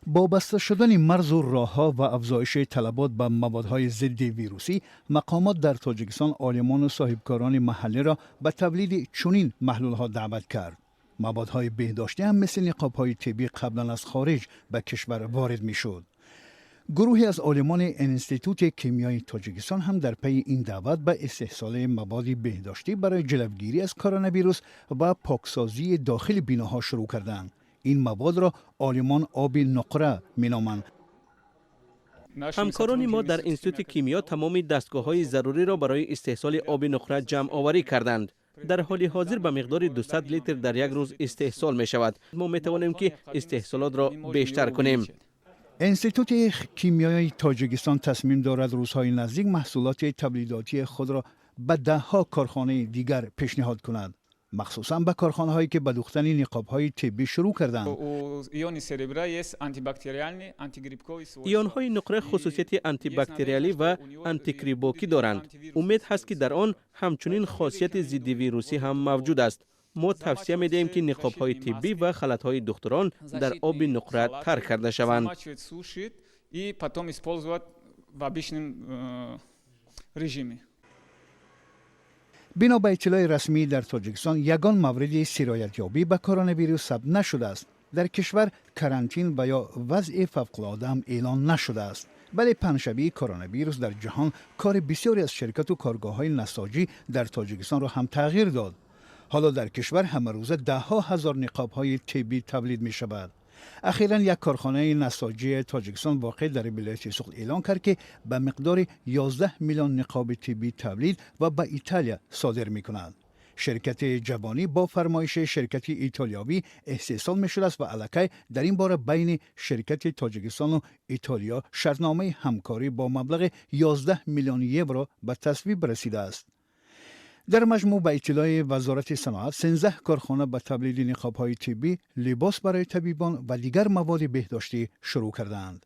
Бо баста шудани марзу роҳҳо ва афзоиши талабот ба маводҳои зидди вирусӣ, мақомот дар Тоҷикистон олимону соҳибкорони маҳаллиро ба тавлиди чунин маҳлулҳо даъват кард. Маводҳои беҳдоштӣ ҳам, мисли ниқобҳои тиббӣ, қаблан аз хориҷ ба кишвар ворид мешуд. Гурӯҳе аз олимони Институти кимиёи Тоҷикистон ҳам дар пайи ин даъват ба истеҳсоли маводи беҳдоштӣ барои ҷилавгирӣ аз коронавирус ва поксозии дохили биноҳо шурӯъ карданд. Ин маводро олимон оби нуқра меноманд. Ҳамкорони мо дар Институти кимиё тамоми дастгоҳҳои заруриро барои истеҳсоли оби нуқра ҷамъоварӣ карданд. Дар ҳоли ҳозир ба миқдори 200 литр дар як рӯз истеҳсол мешавад. Мо метавонем, ки истеҳсолотро бештар кунем. Институти кимиёи Тоҷикистон тасмим дорад рӯзҳои наздик маҳсулоти тавлидотии худро ба даҳҳо корхонаи дигар пешниҳод кунад, махсусан ба корхонаҳое, ки ба дӯхтани ниқобҳои тиббӣ шурӯъ карданд. Ионҳои нуқра хусусияти антибактериалӣ ва антигрибокӣ доранд. Умед ҳаст, ки дар он ҳамчунин хосияти зиддивирусӣ ҳам мавҷуд аст. Мо тавсия медиҳем, ки ниқобҳои тиббӣ ва халатҳои духтурон дар оби нуқра тар карда шаванд. И потом использовать в обычном режиме. Бино ба иттилои расмӣ, дар Тоҷикистон ягон мавриди сироятёбӣ ба коронавирус сабт нашудааст. Дар кишвар карантин ва ё вазъи фавқулода ҳам эълон нашудааст, вале паҳншавии коронавирус дар ҷаҳон кори бисёре аз ширкату коргоҳҳои насоҷӣ дар Тоҷикистонро ҳам тағйир дод. Ҳоло дар кишвар ҳамарӯза даҳҳо ҳазор ниқобҳои тиббӣ тавлид мешавад. Ахиран як корхонаи насоҷии Тоҷикистон, воқеъ дар вилояти Суғд, эълон кард, ки ба миқдори 11 миллион ниқоби тиббӣ тавлид ва ба Италия содир мекунад. Ширкати ҷавонӣ бо фармоиши ширкати итолиёвӣ истеҳсол мешудааст ва аллакай дар ин бора байни ширкати Тоҷикистону Итолиё шартномаи ҳамкорӣ бо маблағи 11 миллион евро ба тасвиб расидааст. Дар маҷмӯъ, ба иттилои Вазорати саноат, 13 корхона ба тавлиди ниқобҳои тиббӣ, либос барои табибон ва дигар маводи беҳдоштӣ шурӯъ кардаанд.